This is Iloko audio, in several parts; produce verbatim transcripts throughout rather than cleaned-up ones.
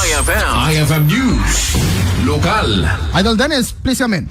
I F M. I F M News. Lokal. Idol Dennis, please come in.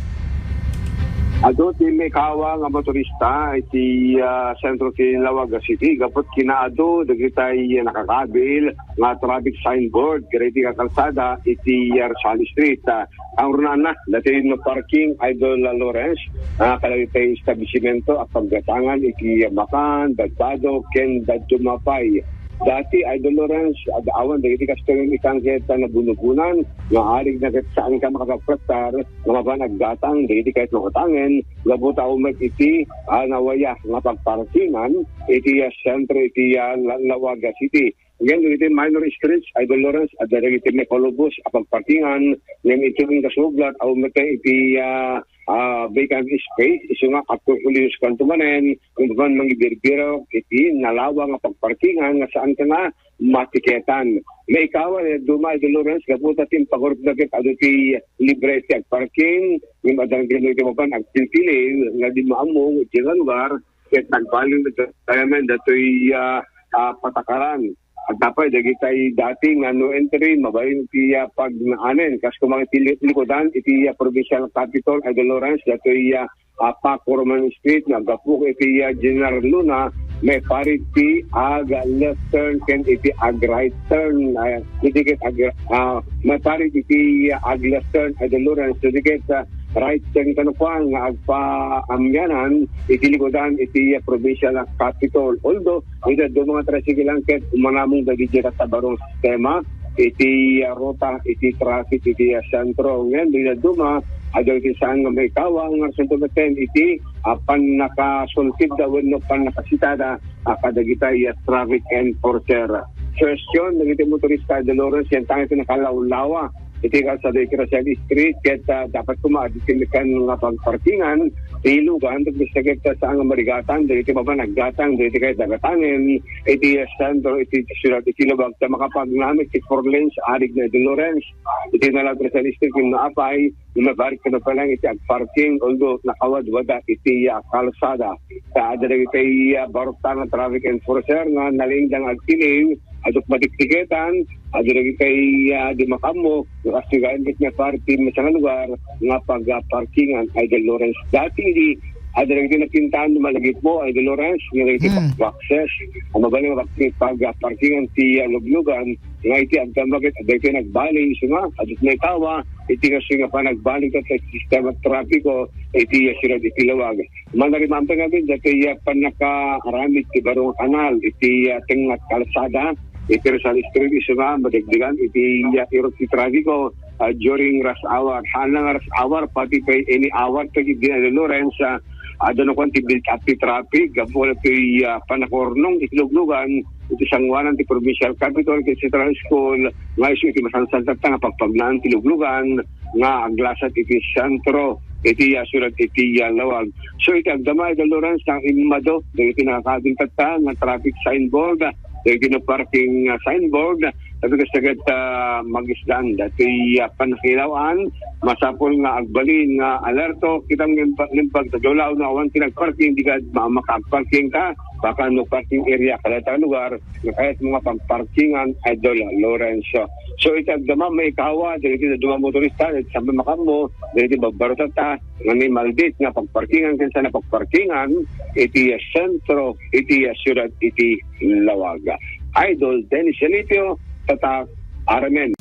Adu ti maikawa nga motorista iti, ah, sentro ti Laoag City gapu kinaadu dagitay nakakabil nga traffic signboard kadagiti kalsada iti, ah, Rosales Street. Ah, ang runana, dati no parking, Idol Lawrence, ah, kadagiti establishmento a paggatangan iti makan, dagbado, ken dadduma pay. Dati, Idol Lawrence, ad-, awan dagiti kastoy itan ket nabunubunan nga arig na ket saan ka makapagplastar nga mapan aggatang dagiti ket makutangen gapu ta umek iti, ah, nawaya nga pagparkingan iti, ah, sentro iti, ah, La-, Laoag City. Again, dagiti minor streets, Idol Lawrence, adda dagiti makalubos a pagparkingan ngem iti kasublat a umek iti, ah, ah, vacant space, isu nga agkukulios kanto manen, kung man mangibirbirok iti nalawa nga pagparkingan nga saan ka nga matiketan. Maikawa, duma, Idol Lawrence, gapu ta ti impagurup na ket adu ti libre ti agparking, ngem adda ket iti mapan agpilpili nga di maammo iti nga lugar, ket nagbalin tayamen datoy, ah, ah, patakaran. Agtapay dagitay dati nga no entry, mabalin ti, ah, pagnaanen. Kas kumang iti li-, likudan, iti, ah, provincial capitol, Idol Lawrence, datoy, ah, ah, Paco Roman Street, nga gapu iti, ah, General Luna, maiparit ti ag left turn ken iti ag right turn. Ah, iti ket ag, ah, maiparit iti, ah, ag left turn, Idol Lawrence, iti ket, ah, right turn kano kuan nga agpaamyanan iti likudan iti, ah, provincial capitol. Although, iti dadduma nga tricycle lang ket umanamong dagiti tatta barong sistema iti, ah, ruta iti traffic iti, ah, sentro. Ngem, iti dadduma, adda iti saan nga maikawa nga sentro iti, ah, pannakasultibda wenno pannakasitada, ah, kadagitay, ah, traffic enforcer. Question, dagiti motorista, Dolores, yan tayo iti nakalawlawa iti kalsada iti Rosales Street, ket, ah, dapat kumaad iti mekan nga pagparkingan, ti lugan, ket basta ket, ah, saan nga marigatan, dagiti mapan aggatang, dagiti kayat dagatangen, iti, ah, sentro, iti siyudad, iti lubag, ta makapagnamit ti four lanes, arig na Dolores, iti nalagro sa district, yung naapay, yung mabarik ka na pa lang, iti agparking, although nakawadwada, iti, ah, kalsada. Ta, adda dagiti, ah, barok ta nga traffic enforcer, nga nalingdang agtiliw, aduk matiktiketan, adda dagiti, ah, di makammo, nga kastigaan ket nga parte, sa nga lugar, nga pag, ah, parkingan, Idol Lawrence. Dati, di, adda dagiti napintahan, malagip mo, Idol Lawrence, nga dagiti Hmm. boxes, ang mabalin nga pag, pag, ah, parkingan ti, ah, luglugan, nga iti agdama ket, adda iti nagbali, isu nga, adda iti naitawa, iti kastoy nga panagbali ket ti sistema trapiko, iti, ah, siyudad iti lawag. Manarimampay ngamin, dati, ah, pannakaaramid ti baro nga kanal, iti, ah, tengnga kalsada, iti Rizal Street, isu nga, madagdagan, iti, ah, irot ti trapiko, ah, during rush hour. Haan nga rush hour, pati pay any hour, pag di na Lawrence, ah, adda no kuan ti build up ti traffic, gapu ti, ah, panakurnong, iti luglugan, iti sangoanan ti provincial capitol, iti Central School, nga isu iti masansan tatta nga pagpagnaan ti luglugan, nga aglasat iti sentro, iti, ah, siyudad, iti, ah, lawag. So, iti agdama, iti Lawrence, nga immado, dagiti nakakabil tatta, nga traffic signboard, dagiti no parking, ah, signboard, tapno kasta ket, ah, magisdan, dati, ah, panakilawan, masapul nga agbalin nga alerto, kita nga impa-, impag ta dulaw no awan ti nagparking, di ka ma-, makaagparking ka, baka no parking area, kadata lugar, nga kayat mga pagparkingan, Idol Lorenzo. So, iti agdama, maikawa, dagiti dadduma motorista, dagiti sambil makammo, dagiti babaro tatta, nga ni maldit nga pagparkingan, ken sana pagparkingan, iti sentro, iti siyudad, iti lawag. Idol Dennis Yalitio, tatak, Aramen.